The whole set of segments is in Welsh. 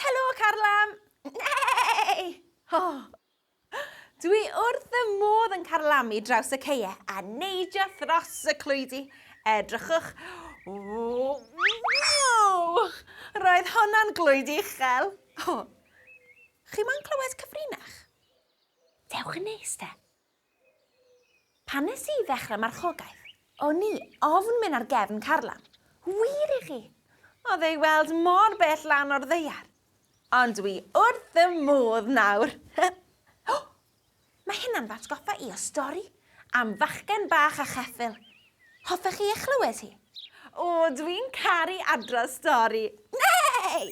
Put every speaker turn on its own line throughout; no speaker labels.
Helo, Carlam! Nei! Oh. Dwi wrth fy modd yn carlamu draws y ceie a neidio thros y clwydi. Edrychwch. Wow! Roedd honna'n glwyd uchel. Oh. Chi moyn clywed cyfrinach? Dewch yn nes te. Pan nes i ddechrau marchogaeth, o'n i ofn mynd ar gefn carlam. Wir i chi! Oedd ei weld mor bell lan o'r ddaear. Ond dwi wrth fy modd nawr. O! Mae hynna'n fy atgoffa i o stori am fachgen bach a cheffyl. Hoffech chi ei chlywed hi? O, dwi'n caru adrodd stori. Nei!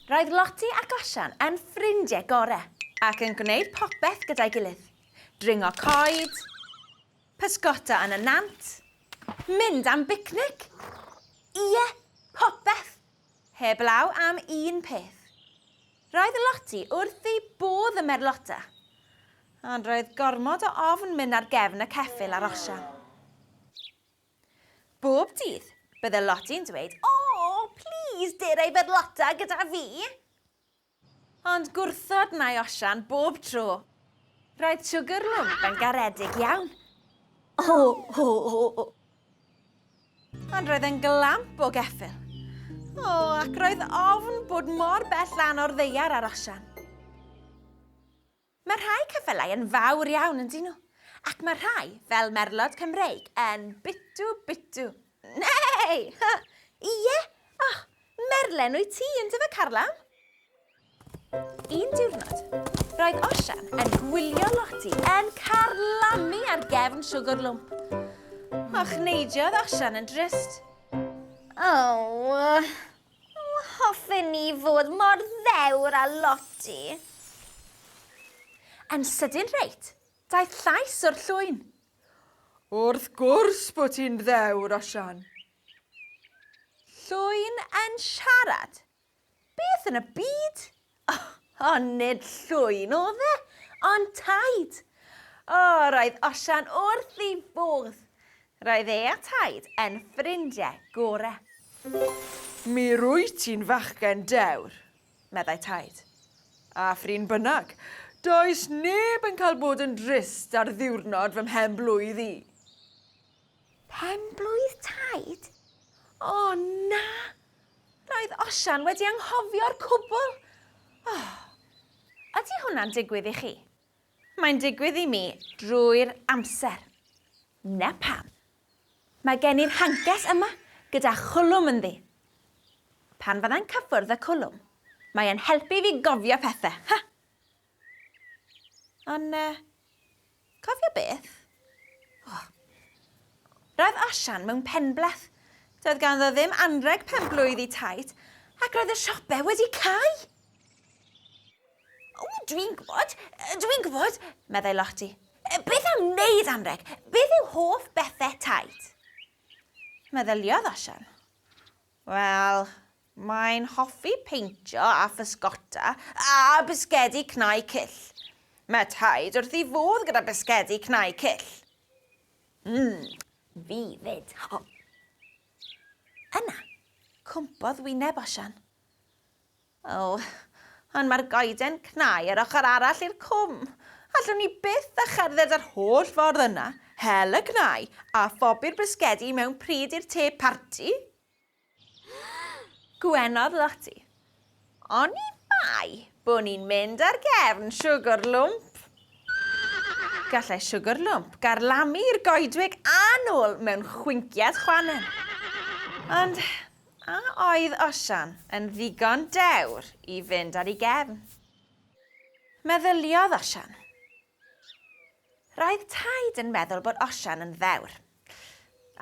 Roedd Lottie ac Osian yn ffrindiau gore ac yn gwneud popeth gyda'i gilydd. Dringo coed, pysgota yn y nant, mynd am bicnic. Ie, popeth! Heblaw am un peth. Roedd Lottie wrth ei bodd ym merlota. Ond roedd gormod o ofn mynd ar gefn y ceffyl ar Osian. Bob dydd, bydde Lottie'n dweud, O, plîs, dere i ferlota gyda fi! Ond gwrthod nai Osian bob tro. Roedd Siwgr Lwmp yn garedig iawn. O, o, o, o. Ond roedd e'n glamp o geffyl. O, ac roedd ofn bod mor bell lan o'r ddaear ar Osian. Mae rhai ceffylau yn fawr iawn, yn dyn nhw? Ac mae rhai, fel merlod Cymreig, yn bitw bitw. Nei! Ha! Ie! Oh, merlen wyt ti, yn dyfe, Carlam? Un diwrnod, roedd Osian yn gwylio Lottie yn carlamu ar gefn siwgr lwmp. Ochneidiodd Osian yn drist.
Oh, Hoffen ni fod mor ddewr â Lottie.
Yn sydyn reit, daeth llais o'r llwyn. Wrth gwrs bod ti'n ddewr, Osian. Llwyn yn siarad? Beth yn y byd? O, nid llwyn oedd e, ond taid. O, roedd Osian wrth ei fodd. Roedd e a taid yn ffrindiau gore. Mi rwyt ti'n fachgen dewr, meddai taid. A phrin bynnag, does neb yn cael bod yn drist ar ddiwrnod fy mhen-blwydd i.
Pen-blwydd taid?
O, na! Roedd Osian wedi anghofio'r cwbl. Oh. Ydy hwnna'n digwydd i chi? Mae'n digwydd i mi drwy'r amser. Na pam. Mae gen i'r hances yma gyda chwlwm ynddi. Pan fyddai'n cyffwrdd y cwlwm, mae e'n helpu fi gofio pethau. Ha! Ond, uh, cofio beth? Oh. Roedd Osian mewn penbleth. Doedd ganddo ddim anrheg pen-blwydd i taid, ac roedd y siopau wedi cau. O, dwi'n gwybod, dwi'n gwybod, meddai Lottie. Beth am wneud anrheg? Beth yw hoff bethau taid? Meddyliodd Osian. Wel, Mae'n hoffi peintio a physgota a bisgedi cnau cyll. Mae Taid wrth ei fodd gyda bisgedi cnau cyll. Mm, fi 'fyd. Ho. Yna, cwmpodd wyneb Osian. O, ond mae'r goeden cnau ar ochr arall i'r cwm. Allwn ni byth â cherdded yr holl ffordd yna, hel y cnau, a phobi'r bisgedi mewn pryd i'r te parti. Gwenodd Lottie. Oni bai bo ni'n mynd ar gefn Siwgr Lwmp. Gallai Siwgr Lwmp garlamu i'r goedwig a nôl mewn chwinciad chwannen. Ond a oedd Osian yn ddigon dewr i fynd ar ei gefn? Meddyliodd Osian. Roedd Taid yn meddwl bod Osian yn ddewr.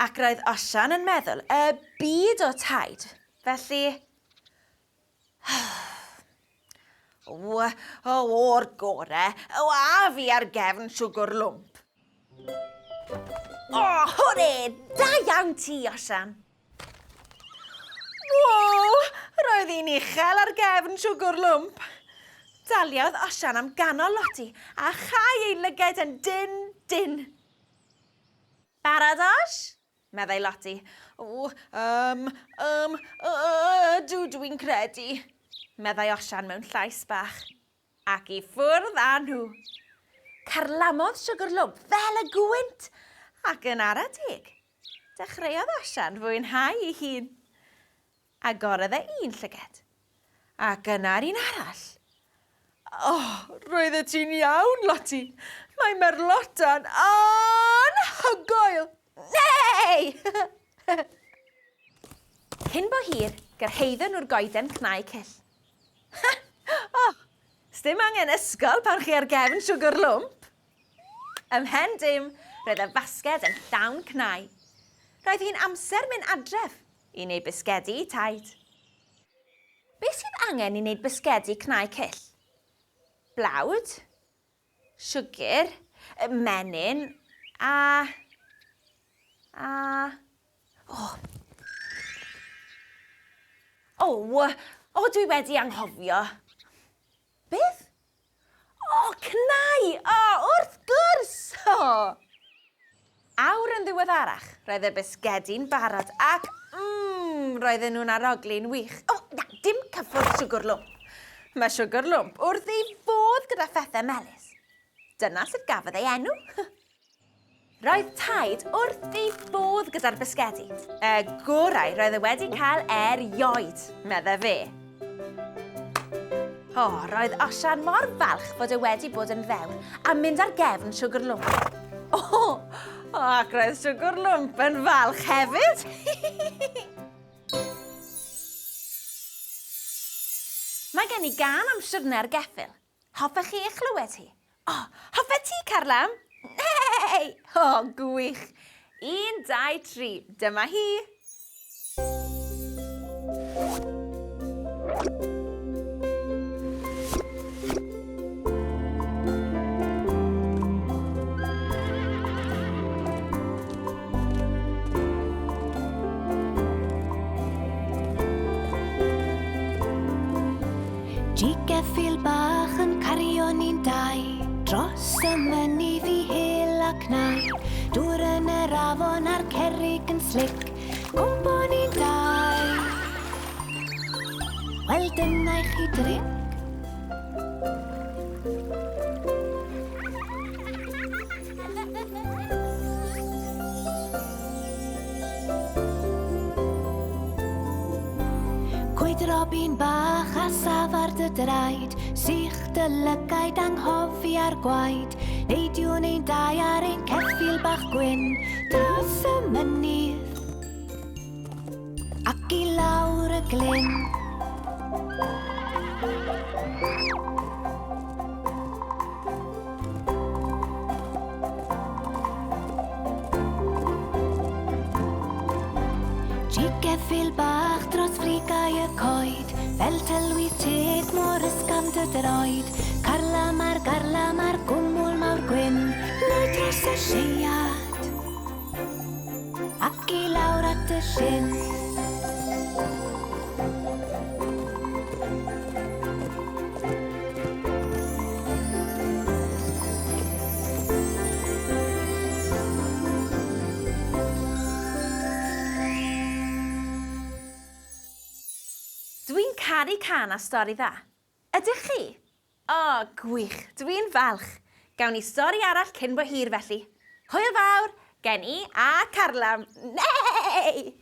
Ac roedd Osian yn meddwl y byd o Taid. Felly... O, o, o'r gore, o, a fi ar gefn siwgr lwmp. O, hwre, da iawn ti, Osian. Wow! Roedd hi'n uchel ar gefn siwgr lwmp. Daliodd Osian am ganol Lottie a chau ei lygaid yn dynn, dynn. Barod, Osh? meddai Lottie. O, yym, yym, ydw, dwi'n credu, meddai Osian mewn llais bach. Ac i ffwrdd â nhw. Carlamodd Siwgr Lwmp fel y gwynt, ac yn ara teg, dechreuodd Osian fwynhau ei hun. Agorodd e un llyged, ac yna'r un arall. O, roeddet ti'n iawn, Loti. Mae merlota'n anhygoel! Neu! Cyn bo hir, gyrhaeddon nhw'r goeden cnau cyll. Ha! O, sdim angen ysgol pan chi ar gefn siwgr lwmp. Ymhen dim, roedd y fasged yn llawn cnau. Roedd hi'n amser mynd adref i wneud bisgedi i Taid. Beth sydd angen i wneud bisgedi cnau cyll? Blawd, siwgr, menyn a... a... O! O! O, dwi wedi anghofio. Beth? O, cnau! O, wrth gwrs! O! Awr yn ddiweddarach, roedd y bisgedi'n barod ac, mmm, roedden nhw'n arogli'n wych. O, na, dim cyffwrdd siwgr lwmp. Mae siwgr lwmp wrth ei fodd gyda phethau melys. Dyna sut gafodd ei enw. Roedd Taid wrth ei fodd gyda'r bisgedi. Y gorau roedd e wedi cael erioed, medde fe. O, roedd Osian mor falch fod e wedi bod yn ddewr a mynd ar gefn Siwgr Lwmp. O, o, ac roedd Siwgr Lwmp yn falch hefyd. Mae gen i gân am siwrne'r geffyl. Hoffech chi ei chlywed hi? O, hoffet ti, Carlam? Hei! O, gwych! Un, dau, tri, dyma hi!
Geffyl bach yn cario ni'n dau Dros y mynydd i hel a cnau Dŵr yn yr afon a'r cerrig yn slic Cwmpo ni'n dau Wel dyna i chi dric. Cwyd robin bach a saf ar dy draed, sych dy lygaid anghofia'r gwaed. Neidiwn ein dau ar ein ceffyl bach gwyn dros y mynydd ac i lawr y glyn. Geffyl bach dros frigau y coed, fel tylwyth teg mor ysgafn dy droed. Carlam ar garlam ar gwmwl mawr gwyn, neu dros y lleuad, ac i lawr at y llyn.
Dwi'n caru cân a stori dda. Ydych chi? O, gwych, dwi'n falch. Gawn ni stori arall cyn bo hir felly. Hwyl fawr, gen i a Carlam. Nei!